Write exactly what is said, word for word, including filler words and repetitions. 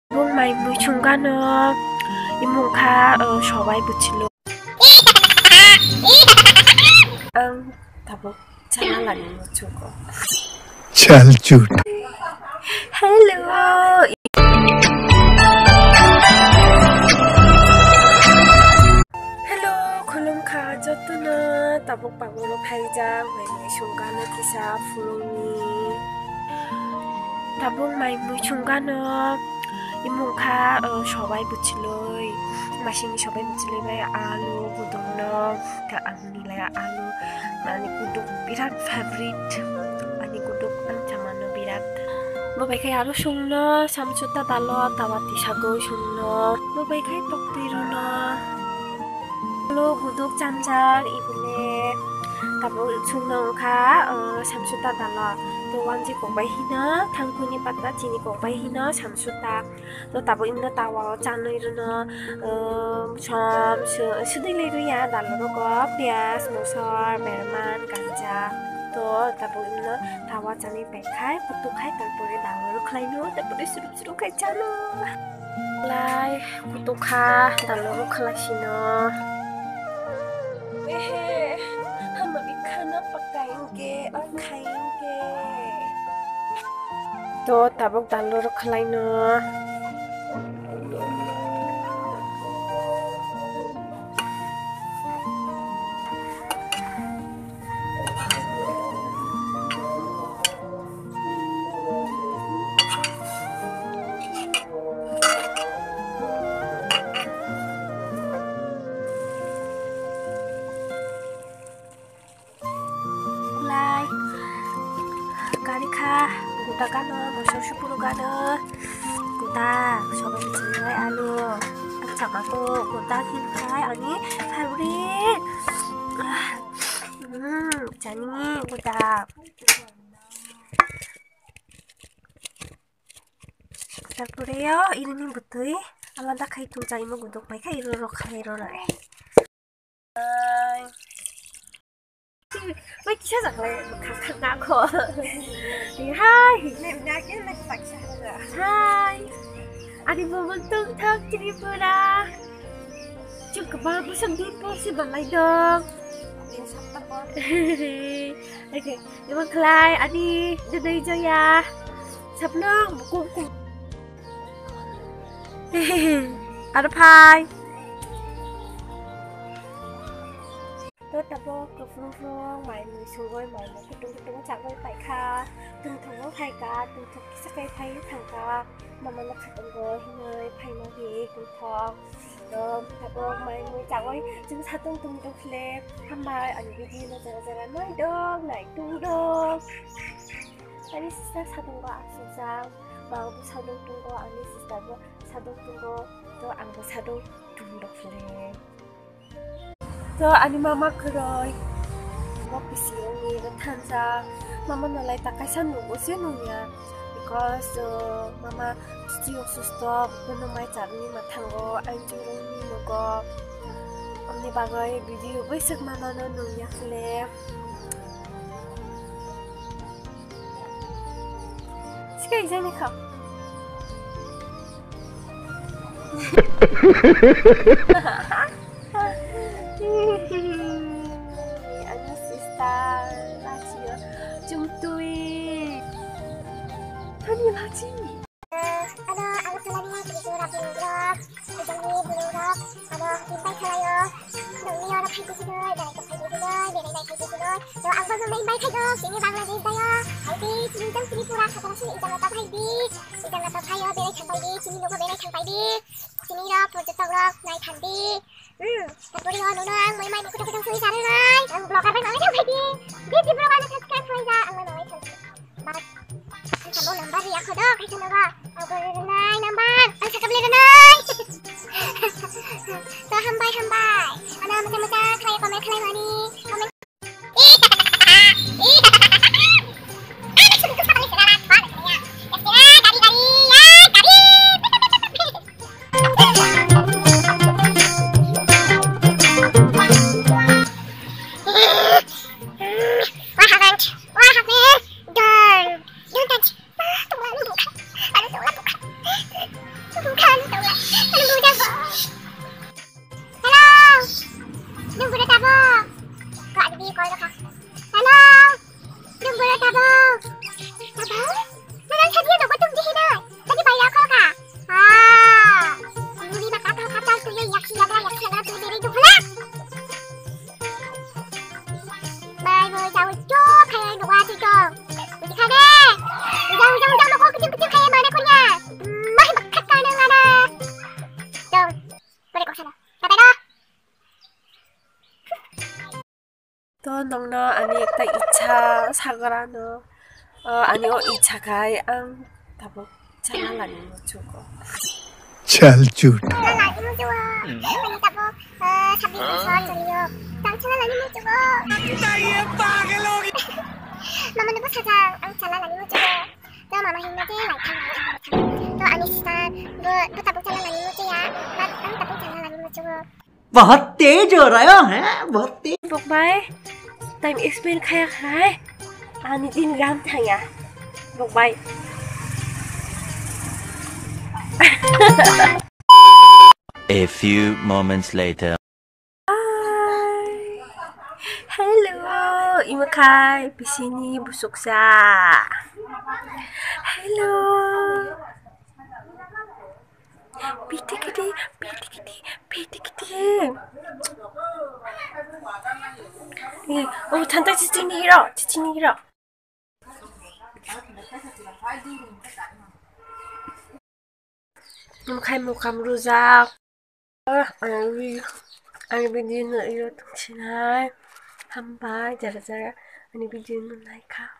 Bung mai mui chungano imung kha, o, sobai buchilo. Ang tabuk chala lani muchugo. Chalchut. Hello. Hello, khulumkha jotono. Tabuk pagoro phaijak mai mui chungano kisa phulungni. Tabuk mai mui chungano imung kha, o, sobai buchiloi. Masini sobai buchiloi bai alu, gudokno, ta ang nilai alu. Ani gudok birat favorite. Ani gudok ang chamano birat. Bo bai khai alu sungno, samsut ta dalo, tawa tisagoi sungno. Bo bai khai toktwi runo. Lo guduk changjak ibole tabuk sungno wngkha, o, samsuta dalo. To wanji kok bai hino, thangkuni pata chini kok bai hino, samsuta. To tabuk imno tawa o chanwi rwno, o, som, su-, sudwi lai rwya dalo rogo, piyaj, mosor, berman, ganja. To tabuk imno tawa chanwi paikhai, kutuk khai, tarpore dalo rwkhlaino, tarpore surup surup khai chano. Lai kutuk kha dalo rwkhlai sino. Ehe, hama bikhana pakai hingke, ang khai hingke. To tabuk dalo rwkhlaino. Kulai. Gari kha, guda gano, mosor supuru gano. Guda, sobai chini lai alu. Chama ko guda hin khai ani favorite. Hmm, chani guda. Tarpore yo irini bwtwi alada khai tong chai mo gudok pai kha iro rok khai ro nai. Bai kisa jak lai kha kha na kho. Hai. Hai. Ani bo mon tong thok Tripura. Chuk ba busam di po si balai dong. Oke, ibu khlai ani dedei Joya. Saplong buku buku. Aro phai. To tabo kufrung frung mai mui sungoi mai mui kutung kutung chagoi paikha. Tungthok phai ka, tungthok kisa kai phai thangka. Mama no khatung go hinoi phai ma hi tungthok. To tabuk mai mui chagoi chwng satung tung tung khle hambai ani video no jora jora nai dok nai tung dok. Ani sister satung go asuk jang, ma bo satung tung go ani sister bo satung tung go to ang bo satung tung dok khle. To ani mama kwrwi bo pisi wngwi bo thansa mama no lai ta kaisa nugo se nungya because uh, mama chichi osusto bono mai charwni mathango ang churungni nugo. Amni bagwi video bwswk mama no nungya khle. Sikai jani kha. Ani sister, lachi o chumtui. Thani lachi. Ano ang tulani Tripura burung rok, ujungni burung rok, ano invite khlaio. Nongni oro phaidi sinoi, berai tong phaidi sinoi, berai nai phaidi sinoi. To ang bo nongni invite khaio, chini Bangladesh dayo. Phaidi, chini jang Tripura, sakara sini ijang rok phaidi. Ijang rok phaio, berai thang phaidi, chini nogo berai thang phaidi. Chini rok, porjotok rok, nai thangdi. Hmm, tarpore o nono ang moi mai mukhuto khe tong sui sari nai. Ang vlogger bai mangai thang phaidi. Bisi vlogger ni subscribe khlai ja, ang moi mangai thang. Bas. Ang sabo number riya khodo, kaisa nogo. Ang kore nai number. Ang sakap le nai. To hambai, hambai. Ano mocha mocha khlai comment khlai mani. Comment. What happened? What happened? Don't, don't touch. Ah, tungla ni bukan. Aduh, tungla bukan. Nongno ani ekta icha sagrano, ani o icha khai ang tabuk chala lani muchugo. Chal chut. Chala lani muchugo. Ani tabuk, eh, sabis bosor choliyo. Tang chala lani muchugo. Mama ni bwsa jang ang chala lani muchugo. To mama hinna je lai thang, lai thang, lai thang. To ani sister bo, bo tabuk chala lani muchuya. But ang tabuk chala lani muchugo. बहुत तेज हो रहा है, बहुत तेज। Bok bai, time spend khaya khai. Ani din gam thaya. Bok bai. A few moments later. Hi. Hello, imo khai pisini busuksa. Hello. Pitikiti, pitikiti, pitikiti. Eh, oh, thantai chichini hiro, chichini hiro. Nung khai mukam rujak. Ah, ani vi-, ani video no iro tongsinai. Hambai, jara jara ani video no naikha.